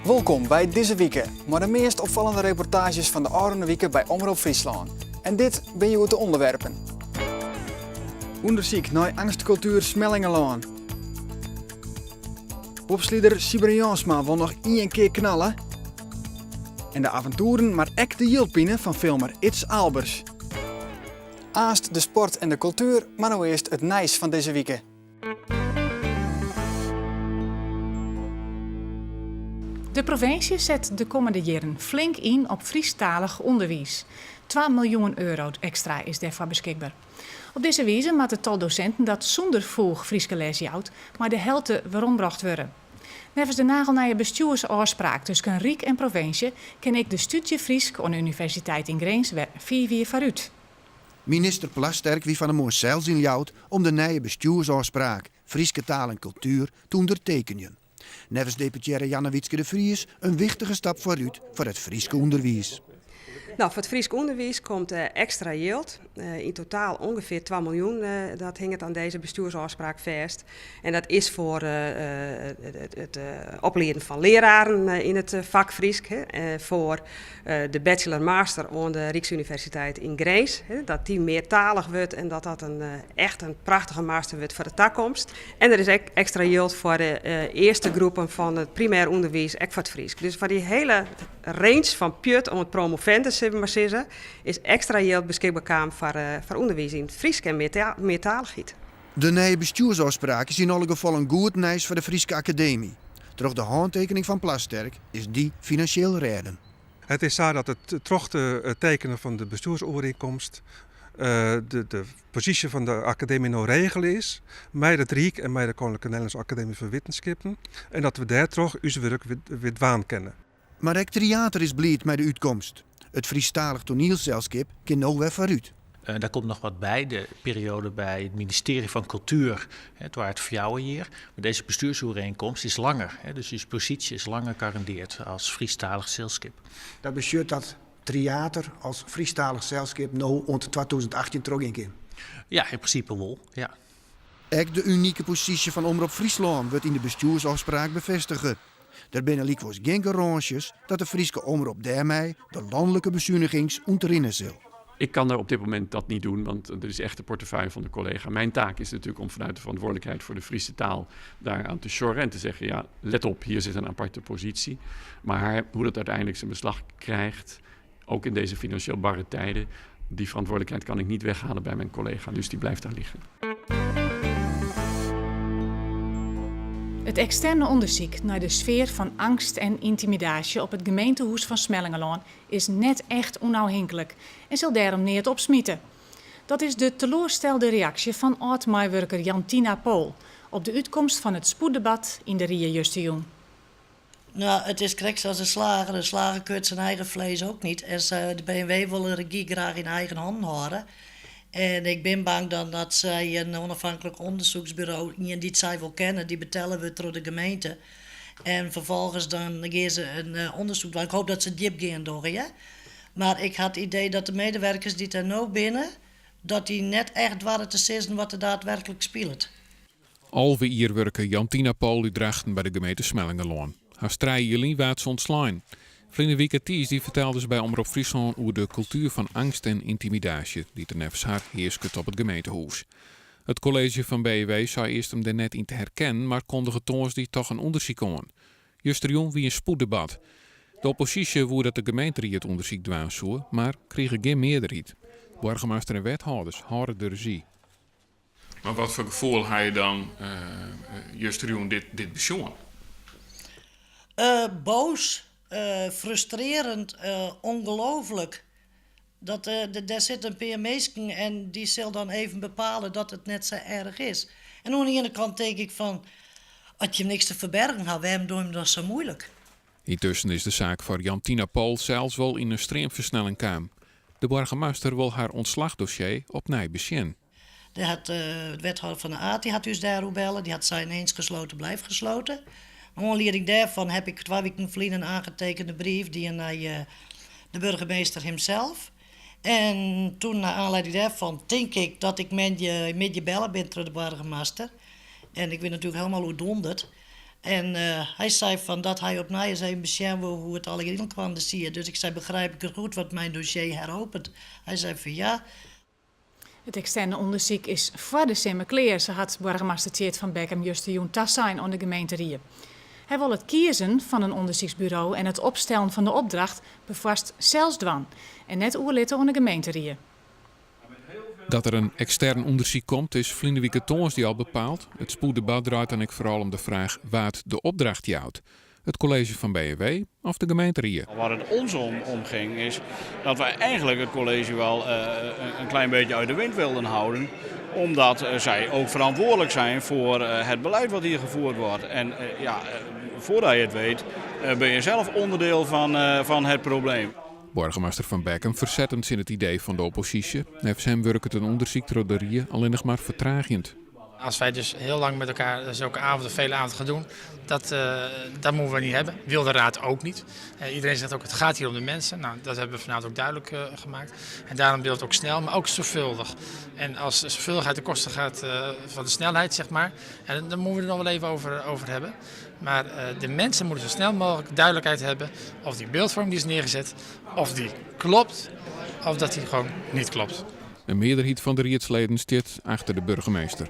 Wolkom by Dizze Wike, mei de meast opfallende reportaazjes fan de ôfrûne wike by Omrop Fryslân. En dit binne hjoed de ûnderwerpen. Undersyk nei angstkultuer Smellingerlân. Bobslider Sybren Jansma wol noch ien kear knalle. En de aventoeren, mar ek de jildpine fan filmer Ids Aalbers. Aanst de sport en de kultuer, mar no earst it nijs fan dizze wike. De provinsje set de kommende jierren flink yn op Frysktalich ûnderwiis. Twa miljoen euro ekstra is dêrfoar beskikber. Op dizze wize moat it tal dosinten dat sûnder foech Fryske les jout, mei de helte werombrocht wurde. Neffens de nagelnije bestjoersôfspraak tusken Ryk en provinsje kin ek de stúdzje Frysk oan de universiteit yn Grins wer fiif jier foarút. Minister Plasterk wie fan 'e moarn sels yn Ljouwert om de nije bestjoersôfspraak Fryske taal en kultuer te ûndertekenjen. Neffens deputearre Jannewietske de Vries in wichtige stap foarút foar it Fryske ûnderwiis. No, foar it Frysk ûnderwiis komt ekstra jild. Yn totaal ûngefear twa miljoen, dat hinget oan dizze bestjoersôfspraak fêst. En dat is foar it oplieden fan leararen yn it fak Frysk, foar de bachelor-master oan de Ryksuniversiteit yn Grins, dat dy meartalich wurdt en dat dat in echt in prachtige master wurdt foar de takomst. En der is ek ekstra jild foar de earste groepen fan it primêr ûnderwiis, ek foar it Frysk. Dus foar dy hiele range fan pjut oant promovendus, sille we mar sizze, is ekstra jild beskikber kaam foar ûnderwiis yn it Frysk en meartalichheid. De nije bestjoersôfspraak is yn alle gefallen goed nijs foar de Fryske Akademy. Troch de hântekening fan Plasterk is dy finansjeel rêden. It is sa dat it troch it tekenen fan de bestjoersoerienkomst de posysje fan de Akademy no regele is mei it Ryk en mei de Koninklijke Nederlandse Akademy foar Wittenskippen en dat we dêrtroch ús wurk wer dwaan kinne. Mar ek Tryater is bliid mei de útkomst. It Frysktalich toanielselskip kin no wer foarút. Daar komt noch wat by, de periode by it ministearje fan Kultuer, it waard fjouwer jier, mar dizze bestjoersoerienkomst is langer, dus ús posysje is langer garandeard as Frysktalich selskip. Dat betsjut dat Tryater as Frysktalich selskip no oant 2018 trochgean kin? Ja, yn prinsipe wol, ja. Ek de unike posysje fan Omrop Fryslân wurdt yn de bestjoersôfspraak befêstige. Der binne lykwols gjin garânsjes dat de Fryske Omrop dêrmei de lanlike besunigings ûntrinne sil. Ik kan daar op dit moment dat niet doen, want dat is echt de portefeuille van de collega. Mijn taak is natuurlijk om vanuit de verantwoordelijkheid voor de Friese taal daaraan te sjorren en te zeggen, ja, let op, hier zit een aparte positie. Maar hoe dat uiteindelijk zijn beslag krijgt, ook in deze financieel barre tijden, die verantwoordelijkheid kan ik niet weghalen bij mijn collega, dus die blijft daar liggen. It eksterne ûndersyk nei de sfear fan eangst en yntimidaasje op it gemeentehûs fan Smellingerlân is net echt ûnôfhinklik en sil dêrom neat opsmite. Dat is de teloarstelde reaksje fan âld-meiwurker Jantina Pool op de útkomst fan it spoeddebat yn de rie justerjûn. No, it is krekt sa as de slager. De slager keurt syn eigen fleis ek net. En se, de B&W wol de regy graach yn eigen hannen hâlde. En ik bin bang dan dat sy in ûnôfhinklik ûndersyksburo, ien dy't sy wol kenne, dy betelle wurdt troch de gemeente. En ferfolgens dan gean se in ûndersyk dwaan. Ik hoop dat se djipgeand dogge, hear. Mar ik ha it idee dat de medewerkers dy't der no binne, dat dy net echt doare te sizzen wat der daadwerklik spilet. 11 jier wurke Jantina Pool út Drachten by de gemeente Smellingerlân. Hast trije jier lyn waard se ûntslein. Ferline wike tiisdei fertelde se by Omrop Fryslân oer de kultuer fan eangst en yntimidaasje dy't der neffens har hearsket op it gemeentehûs. It kolleezje fan B&W sei earst him dêr net yn te herkennen, mar kondige tongersdei toch in ûndersyk oan. Justerjûn wie in spoeddebat. De opposysje woe dat de gemeenterie it ûndersyk dwaan soe, mar krige gjin mearderheid. Boargemaster en wethâlders hâlde de rezjy. Mar wat foar gefoel ha je dan justerjûn dit besjoen? Boos, frustrearend, ongelooflik. Dat, dêr sitte in pear minsken en dy sil dan even bepale dat it net sa erch is. En oan de iene kant tink ik fan, as je niks te ferbergen ha, wêrom doe je 'm dan sa moeilik? Yntusken is de saak foar Jantina Pool sels wol yn in streamfersnelling kaam. De boargemaster wol har ûntslachdossier opnij besjen. Dêr hat de wethâlder Van der Aart dy hat ús dêroer belle. Dy hat sein eens gesloten blijft gesloten. Nei oanlieding dêrfan heb ik twa wiken ferline in aangetekende brief dien nei de burgemeester himself. En toen nei oanlieding dêrfan tink ik dat ik moandei middei belle bin troch de boargemaster. En ik bin natuerlik hielendal oerdonderd. En hy sei fan dat hy opnij ris even besjen woe hoe it allegear yn elkoar siet. Dus ik sei, begrijp ik it goed, wordt mijn dossier heropend? Hy sei fan ja. It eksterne ûndersyk is foar de simmer klear, sa hat boargemaster Tjeerd van Bekkum justerjûn tasein oan de gemeenterie. Hy wol it kiezen fan in ûndersyksburo en it opstellen fan de opdracht perfoarst sels dwaan en net oerlitte oan de gemeenterie. Dat der in ekstern ûndersyk komt is ferline wike tongersdei al bepaald. It spoeddebat draait dan ek foaral om de fraach wa't de opdracht jout. It kolleezje fan B en W of de gemeenterie. Waar het ons om, om ging is dat wij eigenlijk het college wel uh, een klein beetje uit de wind wilden houden. Omdat uh, zij ook verantwoordelijk zijn voor uh, het beleid wat hier gevoerd wordt. En ja, voordat je het weet ben je zelf onderdeel van, van het probleem. Boargemaster Van Bekkum ferset him tsjin it idee fan de opposysje. Neffens him wurket in ûndersyk troch de rie allinnich mar fertraagjend. Als wij dus heel lang met elkaar zulke avonden, vele avonden gaan doen, dat, uh, dat moeten we niet hebben. Wil de raad ook niet. Uh, iedereen zegt ook, het gaat hier om de mensen. Nou, dat hebben we vanavond ook duidelijk uh, gemaakt. En daarom wil het ook snel, maar ook zorgvuldig. En als de zorgvuldigheid ten koste gaat van de snelheid, zeg maar, en dan moeten we er nog wel even over, over hebben. Maar de mensen moeten zo snel mogelijk duidelijkheid hebben of die beeldvorming die is neergezet, of die klopt, of dat die gewoon niet klopt. In mearderheid fan de riedsleden stiet achter de boargemaster.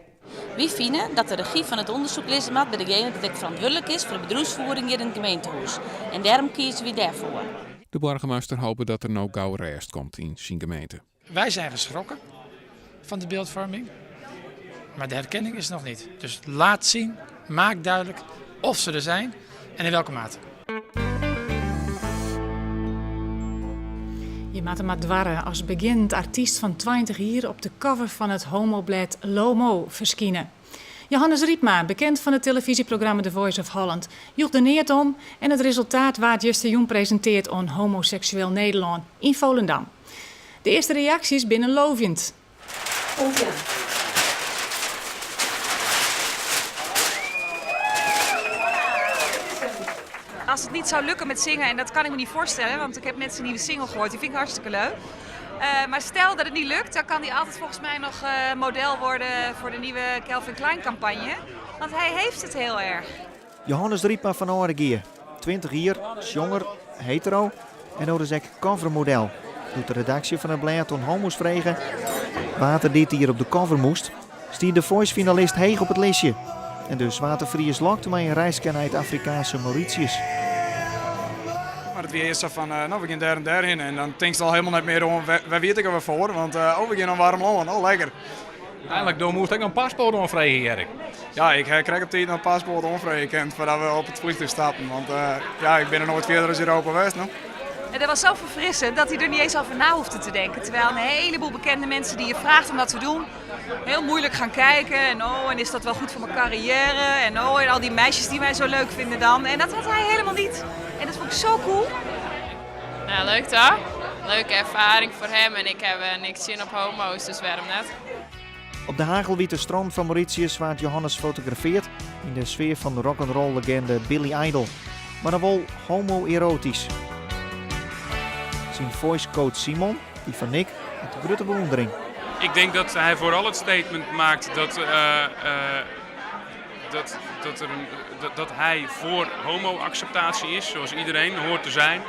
Wy fine dat de regy fan it ûndersyk lizze moat by degene dy't ek ferantwurdlik is foar de bedriuwsfiering hjir yn it gemeentehûs. En dêrom kieze wy dêrfoar. De boargemaster hopet dat der no gau rêst komt yn syn gemeente. Wij zijn geschrokken van de beeldvorming, maar de herkenning is nog niet. Dus laat zien, maak duidelijk of ze er zijn en in welke mate. Je moatte mar doarre as begjinnend artyst fan 20 jier op de cover fan it homoblêd Lomo ferskine. Johannes Rypma, bekend fan it telefyzjeprogramma The Voice of Holland, joech der neat om en it resultaat waard justerjûn presinteard oan Homoseksueel Nederlân yn Volendam. De earste reaksjes binne loovjend. Als het niet zou lukken met zingen, en dat kan ik me niet voorstellen, want ik heb net zijn nieuwe single gehoord, die vind ik hartstikke leuk. Uh, maar stel dat het niet lukt, dan kan hij altijd volgens mij nog uh, model worden voor de nieuwe Calvin Klein campagne. Want hij heeft het heel erg. Johannes Rypma fan Aldegea, 20 jier, sjonger, hetero en no dus ek covermodel. Doe't de redaksje fan it blêd oan homo's frege wa't der dit jier op de cover moast, stie de Voice-finalist heech op it listje. En dus waard de Fries lokt mei in reiske nei it Afrikaanske Mauritius. Mar it wie earst sa fan, no we gean dêr en dêr hinne. En dan tinkst al hielendal net mear oan wêr wie it ek alwer foar, want oh we gean nei in waarm lân, oh lekker. Uteinlik do moast ek noch in paspoart oanfreegje, hear ik. Ja, ik ha krekt op tiid noch in paspoart oanfreegje kind foardat we op it fleantúch stapten, want ja, ik bin noch noait fierder as Europa west, no. En dat was zo verfrissend dat hij er niet eens over na hoefde te denken. Terwijl een heleboel bekende mensen die je vraagt om dat te doen, heel moeilijk gaan kijken. En oh, en is dat wel goed voor mijn carrière? En oh, en al die meisjes die mij zo leuk vinden dan. En dat had hij helemaal niet. En dat vond ik zo cool. Nou, leuk toch? Leuke ervaring voor hem en ik heb eh, niks zin op homo's, dus waarom net? Op de hagelwite strân fan Mauritius waard Johannes fotografeard yn de sfear fan rock'n'roll legende Billy Idol, mar dan wol homo-eroatysk. Syn voice coach Simon, dy fan Nick, hat grutte bewûndering. Ik denk dat hij vooral het statement maakt dat, uh, uh, dat, dat, er een, dat, dat hij voor homo-acceptatie is, zoals iedereen hoort te zijn.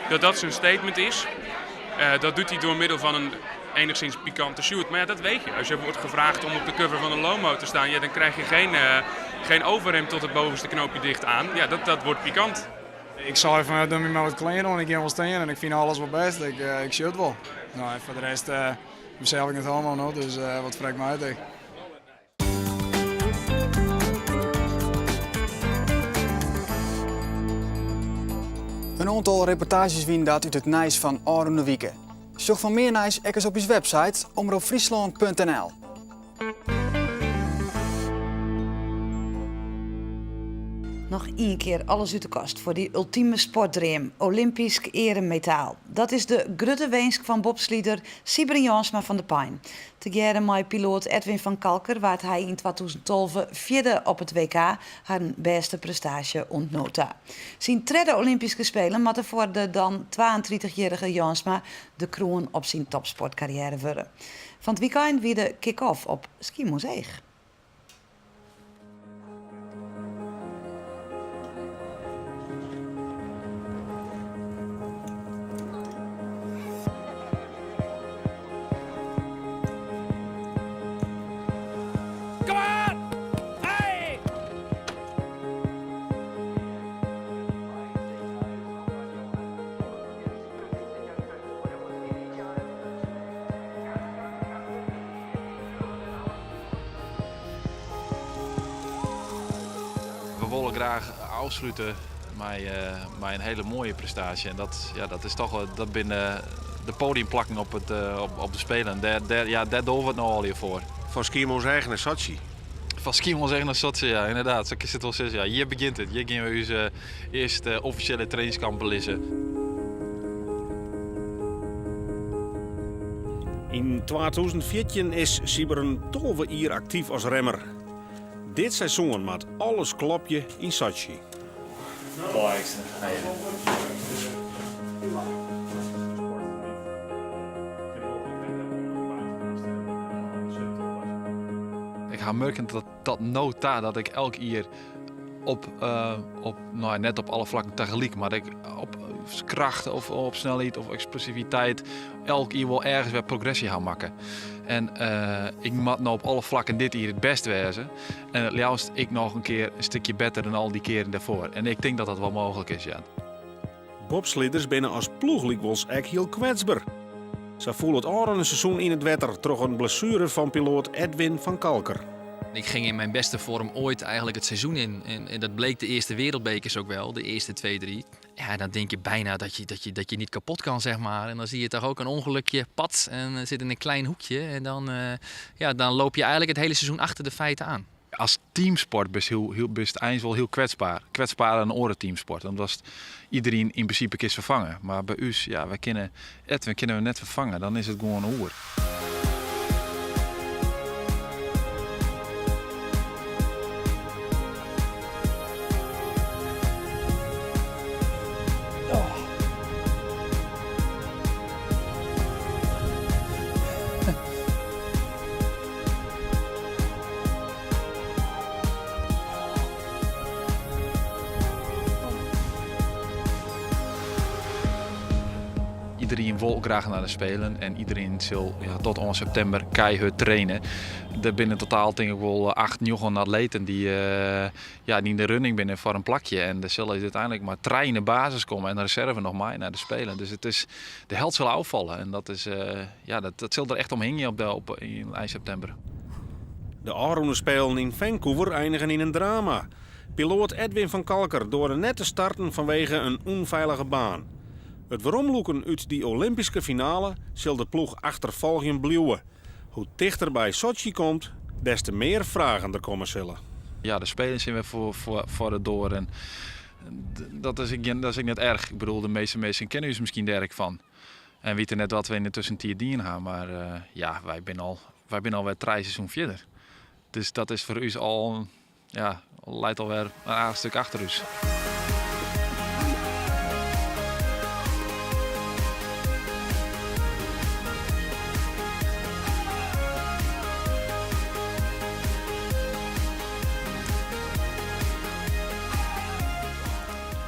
Dat dat zijn statement is. Uh, dat doet hij door middel van een enigszins pikante shoot. Maar ja, dat weet je. Als je wordt gevraagd om op de cover van een Lomo te staan, ja, dan krijg je geen, uh, geen overhemd tot het bovenste knoopje dicht aan. Ja, dat, dat wordt pikant. Ik sei fan, doch my mar wat klean oan, ik gean wol stean en ik fyn alles wol bêst, ik, uh, ik sjoch it wol. No, en foar de rest, uh, bin sels ek net homo no, dus uh, wat frekt my it ek. In oantal reportaazjes wiene dat út it nijs fan ôfrûne wike. Sjoch foar mear nijs ek ris op ús website omropfryslân.nl. Noch ien kear alles út de kast foar dy ultime sportdream, Olympysk earemetaal. Dat is de grutte winsk fan bobslider Sybren Jansma fan De Pein. Tegearre mei piloat Edwin van Calker waard hy yn 2012 fjirde op it WK, harren bêste prestaasje oant no ta. Syn tredde Olympyske Spelen moatte foar de dan 32-jierrige Jansma de kroan op syn topsportkarriêre wurde. Fan 't wykein wie de kick-off op Skiermûntseach. wolle graach ôfslute mei, mei in hiele moaie prestaasje. En dat, ja, dat is toch dat binne de podiumplakken op, it, op, op de Spelen. Dêr, dêr, ja, dêr dogge we it no allegear foar. Fan Skiermûntseach nei Sotsji. Fan Skiermûntseach nei Sotsji, ja, ynderdaad. Sa kinst it wol sizze. Ja, hjir begjint it. Hjir gean we ús earste offisjele trainingskamp belizze. Yn 2014 is Sybren 12 jier aktyf as remmer. Dit seizoen moat alles klopje yn Sotsji. Ik ha murken dat dat no ta dat ik elk jier op, uh, op no net op alle flakken tagelyk, mar ik op kracht of op snelheid of eksplosiviteit elk jier wol ergens wer progresje ha makke. En uh, ik moat no op alle flakken dit jier it bêst wêze. En it leafst ek noch in kear in stikje better dan al dy kearen dêrfoar. En ik tink dat dat wol mooglik is, ja. Bobsliders binne as ploech lykwols ek hiel kwetsber. Sa foel it ôfrûne seizoen yn it wetter troch in blessuere fan piloat Edwin van Calker. Ik ging in mijn beste vorm ooit eigenlijk het seizoen in. En, en dat bleek de eerste wereldbekers ook wel, de eerste twee, drie. Ja, dan denk je bijna dat je, dat je, dat je niet kapot kan, zeg maar. En dan zie je toch ook een ongelukje, pats, en zit in een klein hoekje. En dan, uh, ja, dan loop je eigenlijk het hele seizoen achter de feiten aan. As teamsport bist hiel, hiel, bist eins wol hiel kwetsber. Kwetsberder dan oare teamsport. Omdat iderien yn prinsipe kinst ferfange. Mar by ús, ja, wy kinne Edwin kinne we net ferfange. Dan is it gewoan oer. Iderien wol graach nei de Spelen en iderien sil ja, tot oan septimber keihurd traine. Der binne yn totaal tink ik wol 8, 9 atleten dy't uh, ja, dy't yn de running binne foar in plakje. En der sille úteinlik mar trije yn de basis komme en de reserve noch mei nei de Spelen. Dus it is, de helt sil ôffalle en dat, is, uh, ja, dat, dat sil der echt om hingje op de, op, yn ein septimber. De ôfrûne Spelen yn Vancouver einigen yn in drama. Piloat Edwin van Calker doarde net te starten fanwege in ûnfeilige baan. It weromlûken út dy Olympyske finale sil de ploech achterfolgjen bliuwe. Hoe tichter by Sotsji komt, des te mear fragen der komme sille. Ja, de Spelen sind wer foar, foar, foar de doar en dat is, dat is ek net erch. Ik bedoel, de measte minsken kenne ús miskien dêr ek fan. En witte net wat we yn de tuskentiid dien ha, mar uh, ja, wy binne al, wy binne alwer trije seizoen fierder. Dus dat is foar ús al, ja, leit alwer in aardich stik achter ús.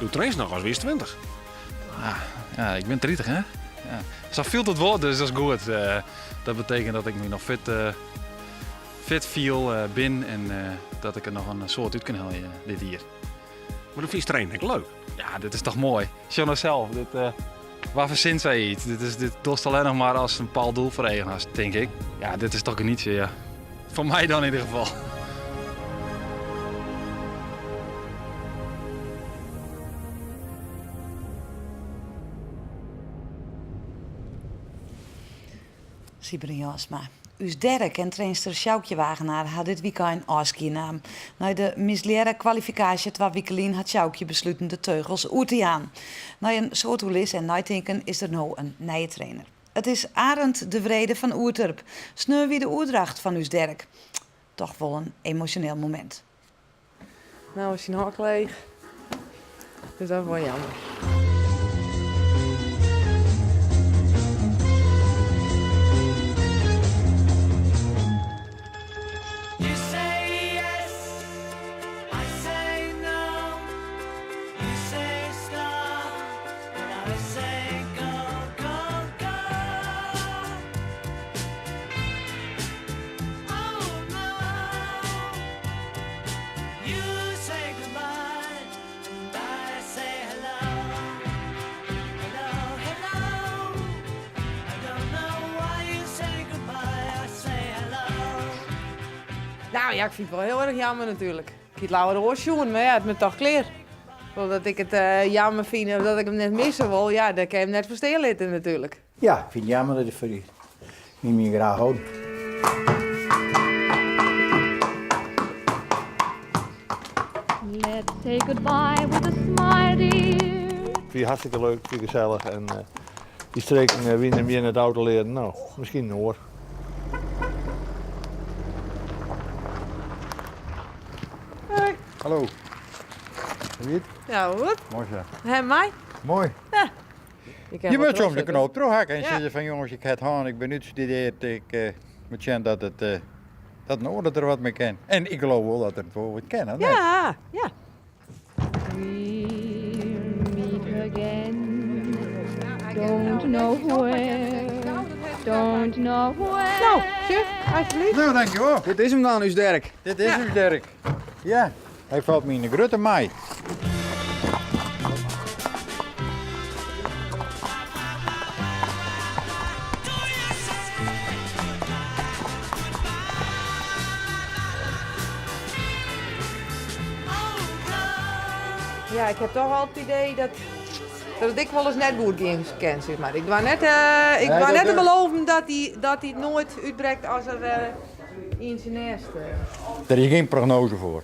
Do trainst noch as wiest 20. Ah, ja, ik bin 30 hè. Ja. Sa fielt it wol, dus dat is goed. Uh, dat betekent dat ik my noch fit, uh, fit fiel uh, bin en dat ik der noch in soad út kin helje dit jier. Mar do fynst trainen ek leuk? Ja, dit is toch moai. Sjoch no sels, dit, wa fersint sayts? Dit, is, dit dochst allinnich mar ast in bepaald doel foar eagen hast, tink ik. Ja, dit is toch genietsje, ja. Foar my dan yn ieder gefal. Sybren Jansma. Us Derek en trainster Sjoukje Wagenaar ha dit wykein ôfskie naam. Nei de mislearre kwalifikaasje twa wike lyn hat Sjoukje besluten de teugels oer te jaan. Nei in soad oerlis en neitinken is der no in nije trainer. It is Arend de Wrede fan Oerterp. Sneon wie de oerdracht fan ús Derek. Toch wol in emosjoneel momint. No is syn hok leech. Dus dat is wol jammer. You say yes, I say no. You say stop, and I say go, go, go. Oh no. You say goodbye, and I say hello. Hello, hello. I don't know why you say goodbye, I say hello. Nou ja, ik fyn it wol hiel erch jammer natuerlik. Ik hie it leaver oars sjoen, mar ja, it moat toch klear. Dat ik it jammer fyn of dat ik him net misse wol, ja, dêr kin je him net foar stean litte natuerlik. Ja, ik fyn it jammer dat er fuortgiet. Ik hie him graach holden. Let's say goodbye with a smile, dear. It wie hartstikke leuk, it wie gesellich en dy streken wiene my net ôf te learen. No, miskien in oar. Hoi. Hallo. Hoe wie it? Ja, goed. Moai sa. En mei? Moai. Ja. Je moat soms de knoop trochhakke en sizze fan jonges, ik ha it hân, ik bin útstudearre, ik eh, moat sjen dat it eh, dat in oar der wat mei kin. En ik geloof wol dat er it wol wat kin, of net? Ja, ja. We'll meet again. Don't know where, don't know where. No, sjoch, alsjeblieft. No, dankjewol. Dit is him dan, ús Derk. Dit is ús Derk. Ja, hy falt my yn de grutte mei. Ja, ik ha toch al it idee dat, dat it ek wolris net goed gean kin, sis mar. Ik doar net, ik doar net te beloven dat dy, dat dy noait útbrekt as er yn syn nêst. Der is gjin prognose foar.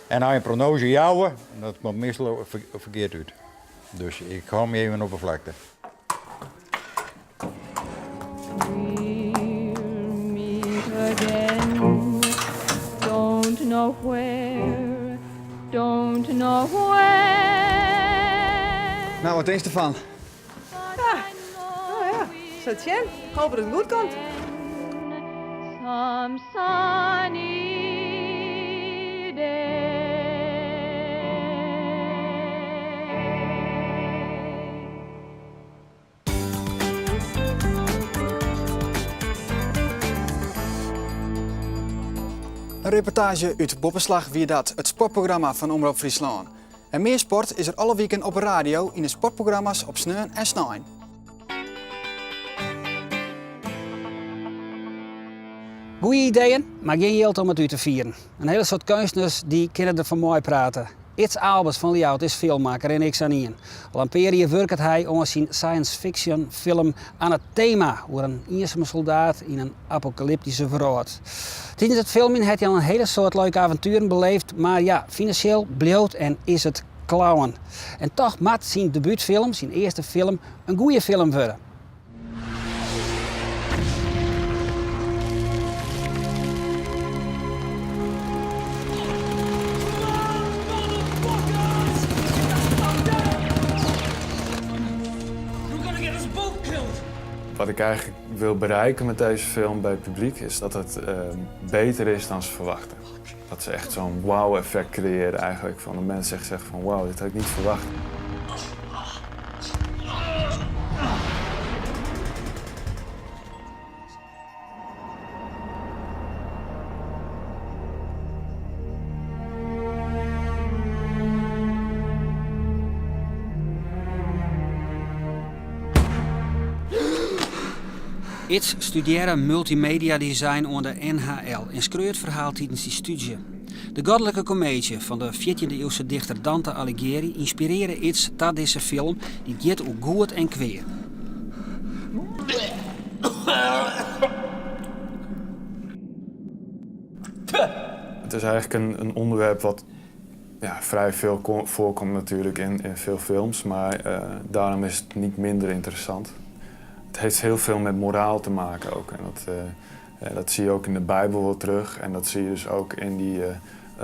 En as je in prognose jouwe, dat komt meastal ferkeard út. Dus ik hâld my even op 'e flakte. We'll meet again. Don't know where, don't know where. No, wat tinkst derfan? Ja, no ja, sil sjen. Ik hoopje dat it goed komt. Some sunny day. In reportaazje út Boppeslach wie dat, it sportprogramma fan Omrop Fryslân. En mear sport is der alle wiken op 'e radio yn de sportprogramma's op sneon en snein. Goeie ideeën, mar gjin jild om it út te fieren. In hiele soad keunstners dy kinne der fan meiprate. Ids Aalbers fan Ljouwert is filmmakker en ek sa'n ien. Al in pear jier wurket hy oan syn science fiction film Anathema oer in iensame soldaat yn in apokalyptyske wrâld. Tidens it filmjen hat hy al in hiele soad leuke aventueren beleefd, mar ja, finansjeel bliuwt en is it klauwen. En toch moat syn debútfilm, syn earste film, in goede film wurde. Wat ik eigenlijk wil bereiken met deze film bij het publiek is dat het uh, beter is dan ze verwachten. Dat ze echt zo'n wow-effect creëren eigenlijk. Van de mensen echt zeggen van wow, dit had ik niet verwacht. Ids studearre multimedia design oan de NHL en skreau it ferhaal tidens dy stúdzje. De Godlike Komeedzje fan de fjirtjinde-iuwse dichter Dante Alighieri ynspirearre Ids ta dizze film dy't giet oer goed en kwea. Het is eigenlijk een, een onderwerp wat ja, vrij veel voorkomt natuurlijk in, in veel films, maar uh, daarom is het niet minder interessant. Het heeft heel veel met moraal te maken ook. En dat, uh, dat zie je ook in de Bijbel wel terug. En dat zie je dus ook in die, uh,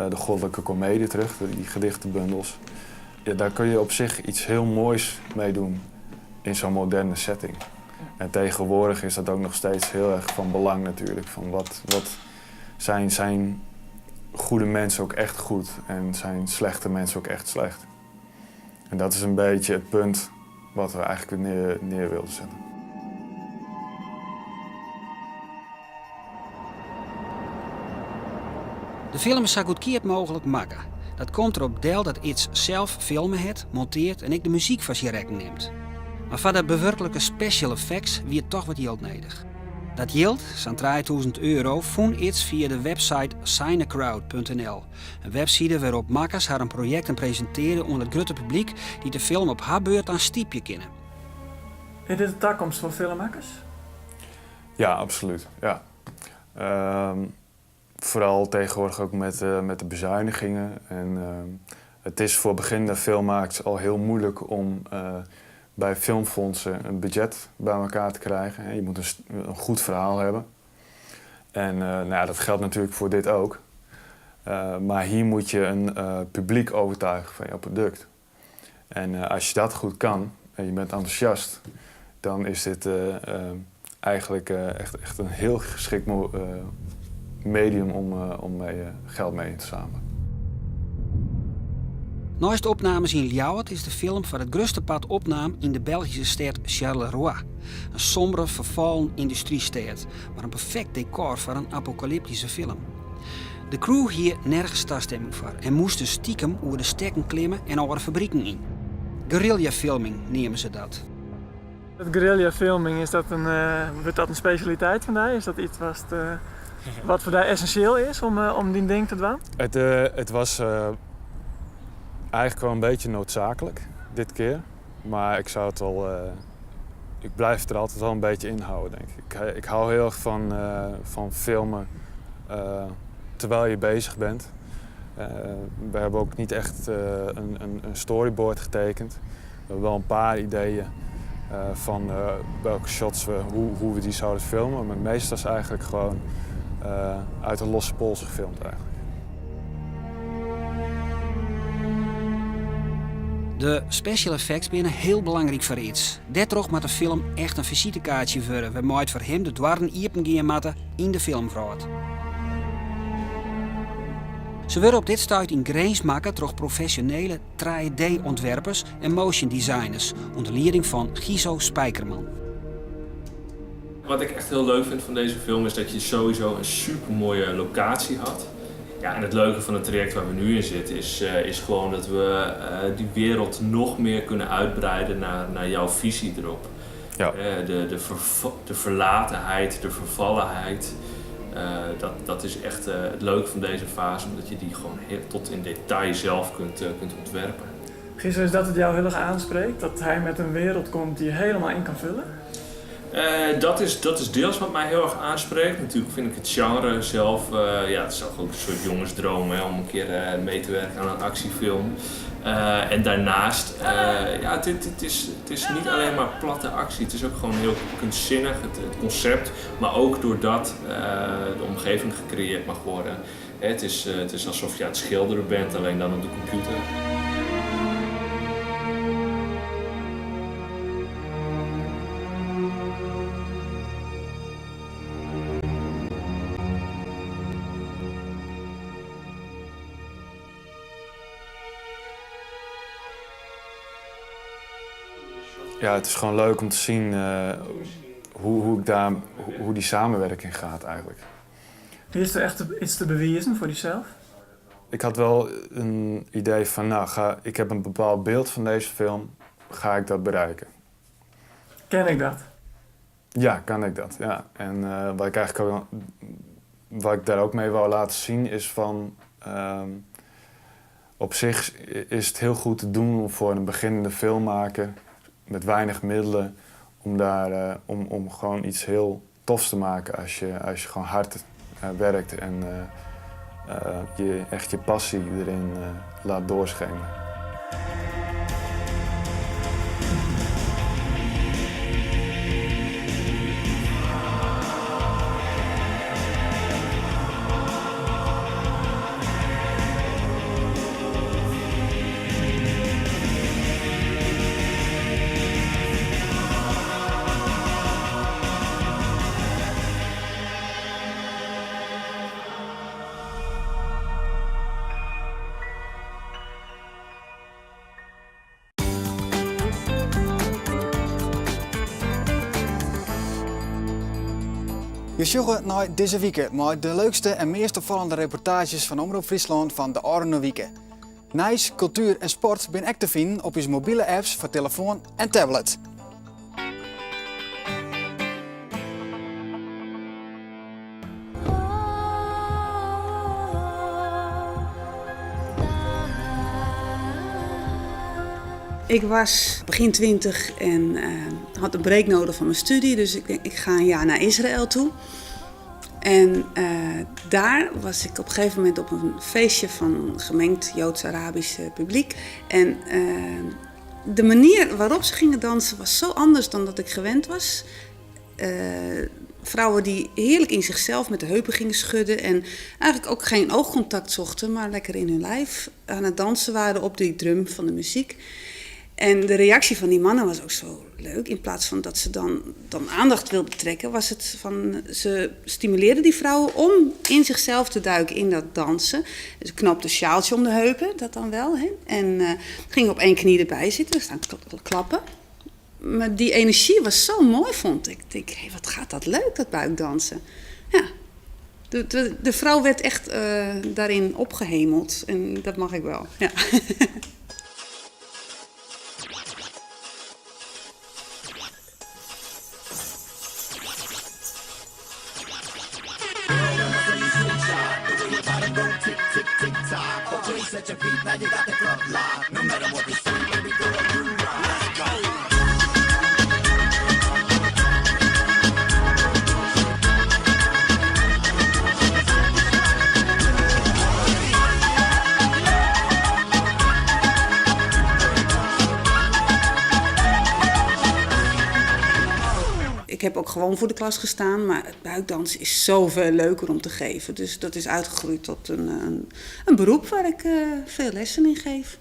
de goddelijke komedie terug, die gedichtenbundels. Ja, daar kun je op zich iets heel moois mee doen in zo'n moderne setting. En tegenwoordig is dat ook nog steeds heel erg van belang natuurlijk. Van wat, wat zijn, zijn goede mensen ook echt goed en zijn slechte mensen ook echt slecht? En dat is een beetje het punt wat we eigenlijk neer, neer wilden zetten. De film is sa goedkeap mooglik makke. Dat komt derop del dat Ids sels filme hat, montearret en ek de muzyk foar syn rekken nimt. Mar foar de bewurklike special effects wie toch wat jild nedich. Dat jild, sa'n 3000 euro, fûn Ids fia de website cinecrowd.nl, in webside wêrop't makkers harren projekten presintearje oan it grutte publyk dy't de film op har beurt dan stypje kinne. Is dit de takomst foar filmmakkers? Ja, absoluut. Ja. Ehm, vooral tegenwoordig ook met, eh, met de bezuinigingen. En ehm, het is voor beginnende filmmakers al heel moeilijk om eh, bij filmfondsen een budget bij elkaar te krijgen. Je moet een, een goed verhaal hebben. En eh, nou ja, dat geldt natuurlijk voor dit ook. maar hier moet je een publiek overtuigen van jouw product. En als je dat goed kan en je bent enthousiast, dan is dit eigenlijk echt, echt een heel geschikt medium om, om mee, geld mee in te zamelen. Neist opnames yn Ljouwert is de film foar it grutste part opnaam yn de Belgyske stêd Charleroi. In sombere, ferfallen yndustrystêd, mar in perfekt dekor foar in apokalyptyske film. De crew hie nergens tastimming foar en moast dus stikem oer de stekken klimme en âlde fabriken yn. Guerrilla-filming neame se dat. Dat guerrilla filming, is dat in, uh, wurdt dat in spesjaliteit fan dy? Is dat yts wat, uh, wat foar dy essensjeel is om, uh, om dyn ding te dwaan? Het, het was eigenlijk wel een beetje noodzakelijk dit keer. Maar ik zou het al. ik blijf het er altijd wel een beetje in houden, denk ik. Ik, ik hou heel erg van, van filmen terwijl je bezig bent. we hebben ook niet echt een, een, een storyboard getekend. We hebben wel een paar ideeën uh, van uh, welke shots we, hoe, hoe we die zouden filmen. Maar meestal is eigenlijk gewoon uh, uit de losse pols gefilmd eigenlijk. De special effects binne hiel belangryk foar Ids. Dêrtroch moat de film echt in fisitekaartsje wurde, wêrmei't foar him de doarren iepen gean moatte yn de filmwrâld. Se wurde op dit stuit yn Grins makke troch profesjonele 3D-ûntwerpers en motion designers ûnder lieding fan Giso Spijkerman. Wat ik echt heel leuk vind van deze film is dat je sowieso een super mooie locatie had. Ja, en het leuke van het traject waar we nu in zitten is, uh, is gewoon dat we uh, die wereld nog meer kunnen uitbreiden naar, naar jouw visie erop. Ja. Uh, de, de, de verlatenheid, de vervallenheid. dat, dat is echt het leuke van deze fase, omdat je die gewoon heel, tot in detail zelf kunt, kunt ontwerpen. Giso, is dat het jou heel erg aanspreekt? Dat hij met een wereld komt die je helemaal in kan vullen? Uh, dat, is, dat is deels wat mij heel erg aanspreekt. Natuurlijk vind ik het genre zelf, uh, ja, het is ook een soort jongensdroom hè, om een keer uh, mee te werken aan een actiefilm. en daarnaast, ja, het, het, het, is, het is niet alleen maar platte actie, het is ook gewoon heel kunstzinnig, het, het concept. Maar ook doordat de omgeving gecreëerd mag worden. Het is, het is alsof je aan het schilderen bent, alleen dan op de computer. Ja, het is gewoon leuk om te zien uh, hoe, hoe, ik daar, hoe die samenwerking gaat eigenlijk. Is er echt iets te bewijzen voor jezelf? Ik had wel een idee van, nou, ga, ik heb een bepaald beeld van deze film, ga ik dat bereiken? Ken ik dat? Ja, kan ik dat, ja. En uh, wat ik eigenlijk ook, wat ik daar ook mee wou laten zien is van, um, op zich is het heel goed te doen voor een beginnende filmmaker met weinig middelen om, daar, uh, om, om gewoon iets heel tofs te maken als je, als je gewoon hard uh, werkt en uh, je echt je passie erin laat doorschemeren. Je sjogge nei dizze wike mei de leukste en meast opfallende reportaazjes fan Omrop Fryslân fan de ôfrûne wike. Nijs, kultuer en sport binne ek te finen op ús mobile apps foar telefoan en tablet. Ik was begin 20 en eh, had een break nodig van mijn studie. Dus ik denk, ik ga een jaar naar Israël toe. En eh, daar was ik op een gegeven moment op een feestje van gemengd Joods-Arabisch eh, publiek. En eh, de manier waarop ze gingen dansen was zo anders dan dat ik gewend was. Eh, vrouwen die heerlijk in zichzelf met de heupen gingen schudden en eigenlijk ook geen oogcontact zochten, maar lekker in hun lijf aan het dansen waren op die drum van de muziek. En de reactie van die mannen was ook zo leuk. In plaats van dat ze dan, dan aandacht wilden trekken, was het van ze stimuleerden die vrouwen om in zichzelf te duiken in dat dansen. Dus ze knoopten een sjaaltje om de heupen, dat dan wel. Hè? En eh, gingen op één knie erbij zitten, staan klappen. Maar die energie was zo mooi, vond ik. Ik denk, hé, wat gaat dat leuk, dat buikdansen. Ja. De, de, de vrouw werd echt eh, daarin opgehemeld. En dat mag ik wel, ja. Ik heb ook gewoon voor de klas gestaan, maar het buikdansen is zoveel leuker om te geven. Dus dat is uitgegroeid tot een, een, een beroep waar ik eh, veel lessen in geef.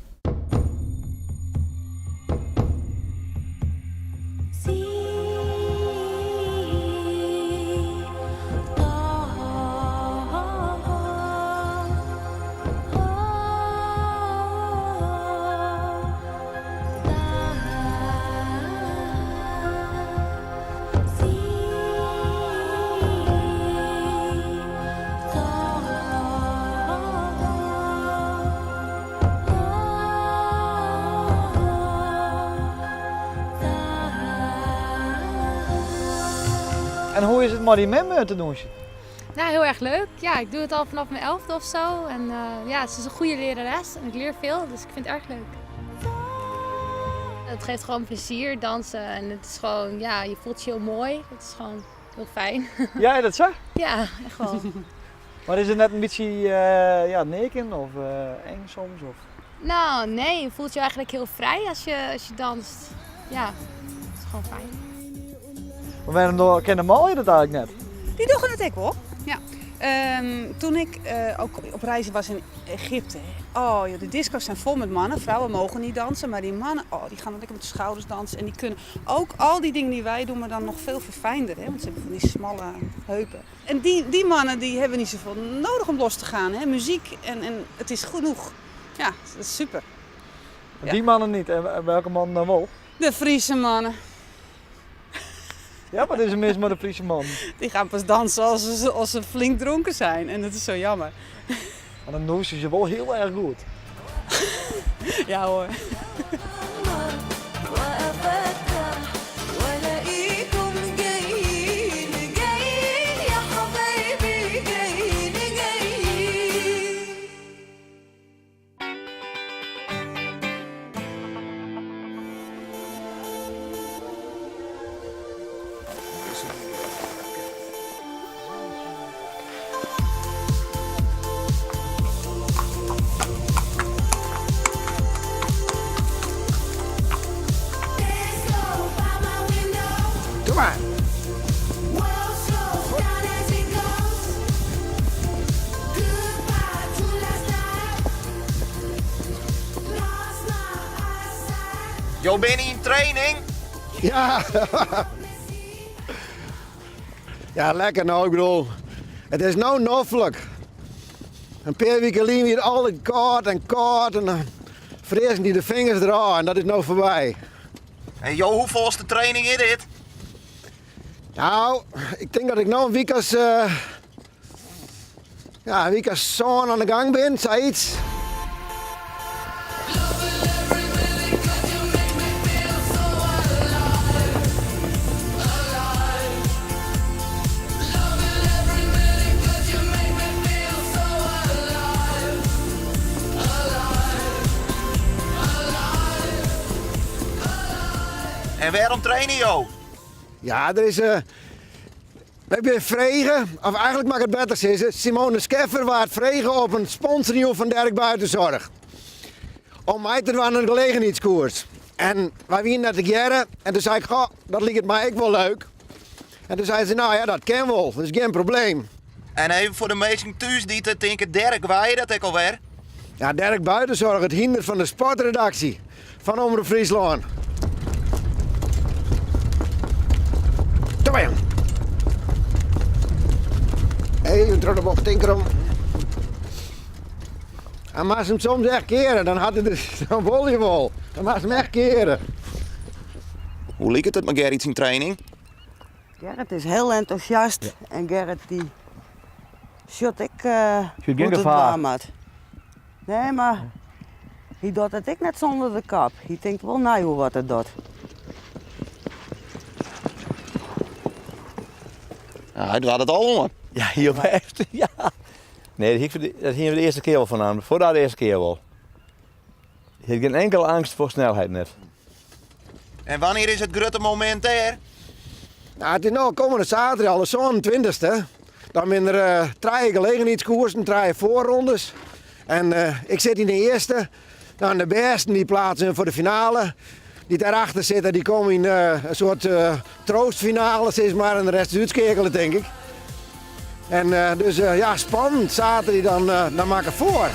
En hoe is het maar die mem te doen? Nou, heel erg leuk. Ja, ik doe het al vanaf mijn 11e of zo. En eh, ja, ze is een goede lerares en ik leer veel, dus ik vind het erg leuk. Het geeft gewoon plezier, dansen. En het is gewoon, ja, je voelt je heel mooi. Het is gewoon heel fijn. Ja, dat zo? Ja, echt wel. Maar is het net een beetje ja, neken of eng soms? Of? Nou, nee, je voelt je eigenlijk heel vrij als je danst. Ja, het is gewoon fijn. Maar waarom kennen mannen dat eigenlijk net? Die doen het ook wel. Ja. Toen ik ook op reizen was in Egypte. Oh, joh, de disco's zijn vol met mannen. Vrouwen mogen niet dansen, maar die mannen, oh, die gaan dan lekker met de schouders dansen. En die kunnen ook al die dingen die wij doen, maar dan nog veel verfijnder. Hè? Want ze hebben van die smalle heupen. En die, die mannen die hebben niet zoveel nodig om los te gaan. Hè? Muziek en het is genoeg. Ja, dat is super. Ja. Die mannen niet. En welke man dan wel? De Friese mannen. Ja, maar dit is een mis met de Friese man. Die gaan pas dansen als ze flink dronken zijn. En dat is zo jammer. Maar dan doen ze ze wel heel erg goed. Ja hoor. والاقيكم جايين جايين يا حبايبي جايين جايين Doe maar. Jo, ben je in training? Ja. Ja, lekker nou. Ik bedoel, het is nou noffelijk. Een paar weken geleden weer altijd koud en koud en dan vrezen die de vingers eraan en dat is nou voorbij. En jo, hoeveelste training is dit? Nou, ik denk dat ik nou een week als, ja, een week als zoon aan de gang ben, zoiets. En wêrom traine jo? Ja, der is. Uh, wy binne frege, of eigentlik moat ik it better sizze, Simone Scheffer waard frege op in sponsorjûn fan Dirk Buitenzorg. Om mei te dwaan in gelegenheidskoers. En wy wiene net tegearre en toen sei ik, goh, dat liket my ek wol leuk. En toen sei se, nou ja, dat kin wol, dat is gjin probleem. En even foar de minsken thús dy't tinke, Dirk, wa is dat ek alwer? Ja, Dirk Buitenzorg, it hynder fan de sportredaksje fan Omrop Fryslân. Kom Even troch de bocht, tink erom. Hy moat him soms echt keare, dan hat er der, dan wol hy wol. Dan moat him echt keare. Hoe liket it mei Gerrit syn training? Gerrit is hiel entûsjast en Gerrit dy sjocht ek uh, Sjocht gjin hoe't it gefaar. dwaan moat. Nee, mar hy docht it ek net sûnder de kop. Hy tinkt wol nei oer wat er docht. Ja, hy doart it al oan. Ja, hiel bêst. Ja. Nee, dat hie ik dat hiene we de earste kear wol fan him. Foar de earste kear wol. Hy hat gjin inkelde eangst foar snelheid net. En wannear is it grutte momint dêr? Nou, it is no kommende saterdei al de 27e. Dan binne der uh, trije gelegenheidskoersen, trije foarrondes. En uh, ik sit yn de earste. Nou, de bêsten dy pleatse him foar de finale. Dy't dêrachter sitte, dy komme yn uh, in soart uh, troastfinale, sis mar. En de rest is útskeakele, tink ik. En uh, dus uh, ja, spannend. Saterdei dan, uh, dan makke foar.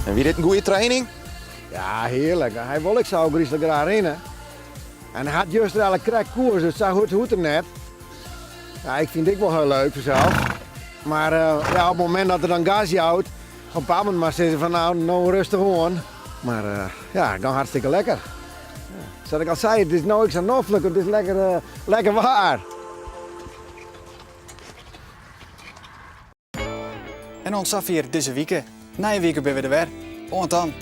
En wie dit in goede training? Ja, hearlik. Hy wol ek sa ôfgryslik graach rinne. En hy hat juster eigentlik krekt koers, dus sa goed hoecht er net. Ja, ik fyn it ek wol hiel leuk fansels. Mar uh, ja, op it momint dat er dan gas jout, op in bepaald momint mar sizze fan nou, no rêstich oan. Mar uh, ja, it gie hartstikke lekker. Ja. Sa't ik al sei, it is no ek sa noflik, it is lekker, uh, lekker waar. En oant safier dizze wike. Nije wike binne we der wer. Oant dan.